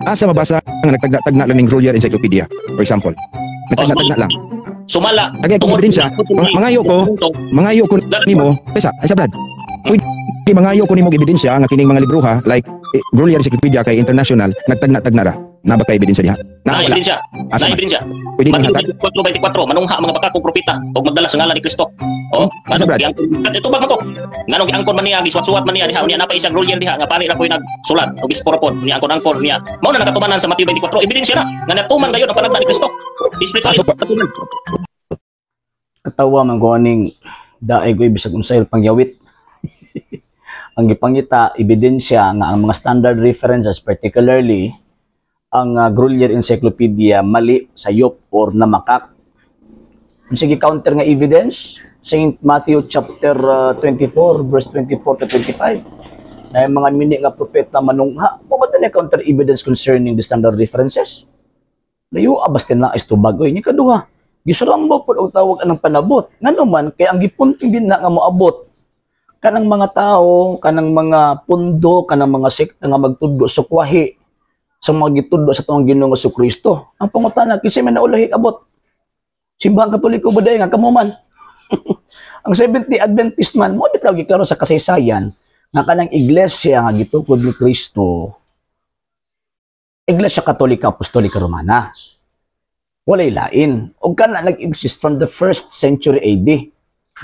Asa mabasa nga nagtagna-tagna lang ning Grolier Encyclopedia, for example? Nagtagna-tagna lang. Sumala Agay kung ebidensya, mangayo ko nimo, tesa, ay sa Brad. Pwede mangayo ko nimo og ebidensya nga kining mga libroha like Grolier Encyclopedia kay international, nagtagna-tagna ra. Naa ba kay ebidensya diha? Na Na wala. Ebidensya. Asa Na man? Ebidensya. Pwede nang Mateo hatag. 24:24, manungha ang mga bakakong propeta ug magdala sa ngalan ni Kristo. Oh, Asa, nganong Brad? Ito ba ko? Nganong giangkon man niya, gisuwat-suwat man niya diha, unya napa isang Grolier diha nga pari ra koy nagsulat og obispo pod niya, angkon-angkon niya. Mao na nakatumanan sa Mateo 24. Ebidensya na nga natuman gayon ang panagta ni Kristo. Spiritual Ato pa- natuman. Katawa man ko aning daig oy, bisag unsay pangyawit. Ang gipangita ebidensya nga ang mga standard references, particularly ang Grolier Encyclopedia, mali, sayop or namakak. Sige, counter nga evidence, St. Matthew chapter 24 verse 24 to 25 na yung mga mini nga propeta manungha. Mo ba na counter evidence concerning the standard references? Layo abastin lang is tubag oy. Ni kaduha, gisurambok pod og tawag anang panabot. Ngano man kay ang gipunting din na nga moabot kanang mga tao, kanang mga pundo, kanang mga sekta nga magtudlo sukwahi sa mga gitudlo sa atong Ginoong Kristo. Ang pangutana, kinsa may naulahi abot? Simbahang Katoliko ba diay nga kamo man? Ang Seventh-day Adventist man mo bitaw giklaro sa kasaysayan nga kanang iglesia nga gitukod ni Kristo, Iglesia Katolika Apostolika Romana. Walay lain. Og kana nag-exist from the first century AD.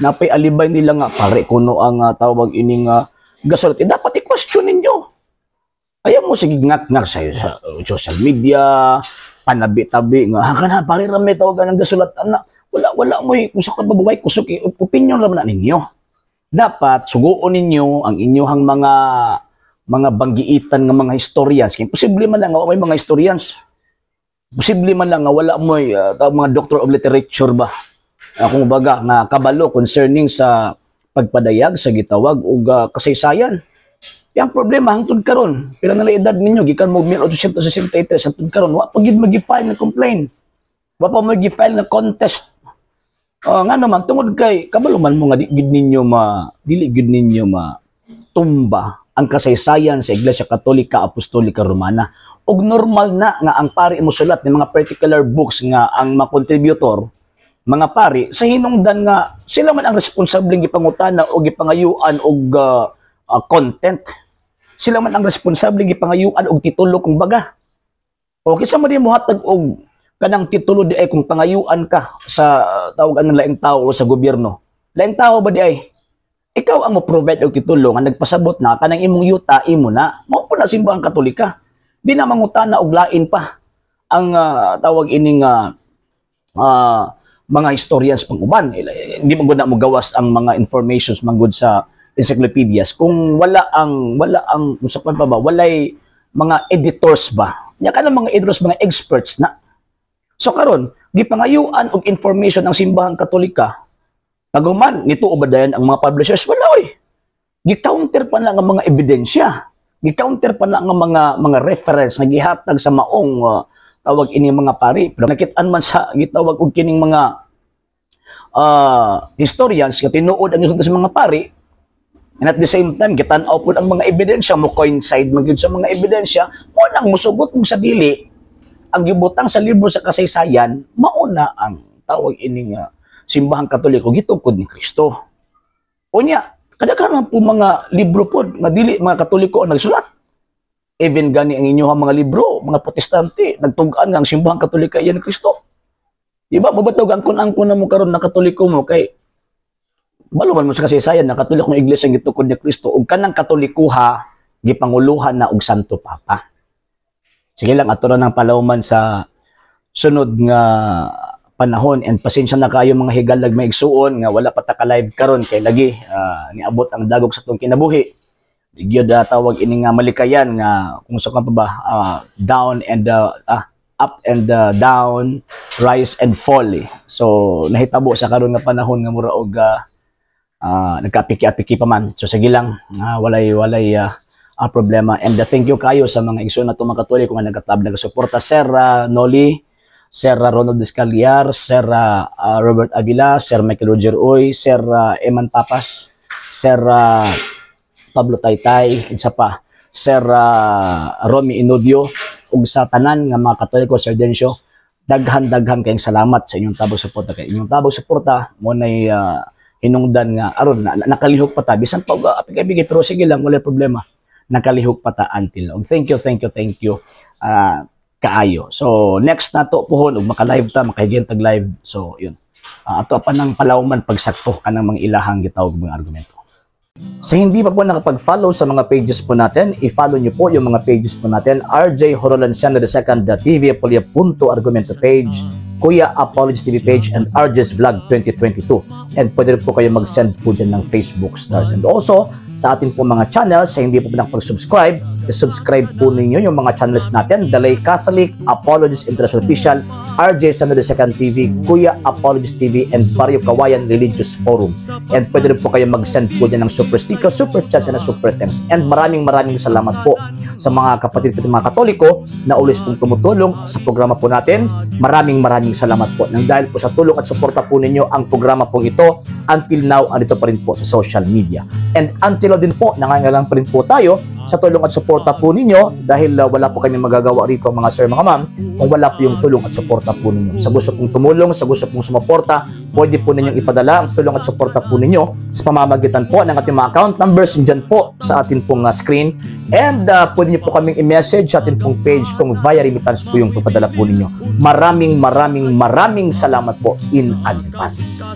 Napay alibay nila nga pare kuno ang tawag ining gasulat. Eh, dapat i-question ninyo. Ayaw mo sige ngak-ngak sa social media, panabi-tabi nga ha kana pare ra may tawag ng gasulat ana. Wala wala mo kung sa kababuhay kusog eh, opinion ra man na ninyo. Dapat suguon ninyo ang inyong mga banggiitan nga mga historians. Kay posible man lang nga may mga historians. Posible man lang nga wala mo mga doctor of literature ba? Kung baga nga kabalo concerning sa pagpadayag sa gitawag og kasaysayan. Yang problema hangtod karon, pila na lang edad ninyo gikan mo 1863 hangtod karon wa pa gid magi-file na complaint. Wa pa magi-file na contest. Nga naman tungod kay kabalo man mo nga di gid ninyo ma dili gid ninyo ma tumba ang kasaysayan sa Iglesia Katolika Apostolika Romana. Ug normal na nga ang pari mosulat ng mga particular books nga ang mga contributor mga pari sa hinungdan nga sila man ang responsableng gipangutana o gipangayuan og content. Sila man ang responsableng gipangayuan og titulo kung baga. O kinsa man di mohatag og kanang titulo di ay kung pangayuan ka sa tawag anong laing tao o sa gobyerno? Laing tao ba di ay? Ikaw ang mo-provide og titulo nga nagpasabot na kanang imong yuta imo na. Mao po na Simbahang Katolika. Di na mangutana og lain pa ang tawag ining mga historians pang uban. Hindi man gud na mogawas ang mga informations manggod sa encyclopedias kung wala ang kung sa pa ba walay mga editors ba. Nya kanang mga editors, mga experts na. So karon gipangayuan og information ang Simbahang Katolika. Paguman nito ubadayan ang mga publishers, wala oy. Gi-counter pa na ang mga ebidensya. Gi-counter pa na ang mga reference nga gihatag sa maong tawag ini mga pari. Pero nakit-an man sa gitawag og kining mga historians nga tinuod ang gisulti sa mga pari, and at the same time gitan-aw pud ang mga ebidensya, mo coincide man gyud sa mga ebidensya, mo nang musugot mo sa dili ang gibutang sa libro sa kasaysayan mauna ang tawag ining Simbahang Katoliko gitukod ni Kristo. Unya, kadaghan man po mga libro pod nga dili mga Katoliko ang nagsulat. Even gani ang inyong mga libro, mga Protestante, nagtug-an nga ang Simbahang Katolika iya ni Kristo. Di ba? Mabatog ang kun-angkon na mo karon na Katoliko mo kay balo man mo sa kasaysayan na Katoliko ng iglesia ang gitukod ni Kristo ug kanang Katolikuha gipanguluhan na og Santo Papa. Sige lang, ato ra ng palawman sa sunod nga panahon and pasensya na kayo, mga higalag maigsuon, nga wala pa ta ka live karon kay lagi niabot ang dagok sa atong kinabuhi. Di gyud tawag ini nga malikayan nga kung sa pa ba down and up and down, rise and fall eh. So nahitabo sa karon nga panahon nga mura og nagkapiki-apiki pa man. So sige lang, walay problema. And thank you kayo sa mga igsoon nato mga Katoliko nga nagatab nagasuporta, Sir Noli, Sir Ronald Descaliar, Sir Robert Avila, Sir Michael Roger Uy, Sir Eman Papas, Sir Pablo Taytay, isa pa, Sir Romy Inodio, Ug sa tanan nga mga Katoliko, Sir Dencio, daghan-daghan kayong salamat sa inyong tabog suporta. Kay inyong tabog suporta mo nay hinungdan nga aron na, nakalihok pa ta bisan pa og apig-apig, pero sige lang, wala problema, nakalihok pa ta until now. Thank you, thank you, thank you kaayo. So next nato puhon ug maka-live ta, makahigayon tag live. So yun, ato pa nang palawman pagsakto kanang mga ilahang gitawag mga argumento. Sa hindi pa po nakapag-follow sa mga pages po natin, i-follow niyo po yung mga pages po natin: RJ Horolanciano II, TV Apolia Punto Argumento page, Kuya Apologies TV page, and RJ's Vlog 2022. And pwede rin po kayo mag-send po dyan ng Facebook stars. And also, sa ating po mga channels, sa hindi po nakapag-subscribe, i-subscribe po ninyo yung mga channels natin: Dalay Catholic, Apologies International Official, RJ Sano II TV, Kuya Apologies TV, and Barrio Kawayan Religious Forum. And pwede rin po kayo mag-send po dyan ng super sticker, super chats, and super thanks. And maraming maraming salamat po sa mga kapatid ko, mga Katoliko na always pong tumutulong sa programa po natin. Maraming maraming salamat po. Nang dahil po sa tulong at suporta po ninyo, ang programa pong ito until now andito pa rin po sa social media. And until now din po, nangangailangan pa rin po tayo sa tulong at suporta po ninyo dahil wala po kami magagawa rito, mga sir, mga ma'am, kung wala po yung tulong at suporta po ninyo. Sa gusto pong tumulong, sa gusto pong sumuporta, pwede po ninyong ipadala ang tulong at suporta po ninyo sa pamamagitan po ng ating mga account numbers dyan po sa atin pong screen. And pwede niyo po kaming i-message sa atin pong page kung via remittance po yung papadala po ninyo. Maraming maraming maraming salamat po in advance.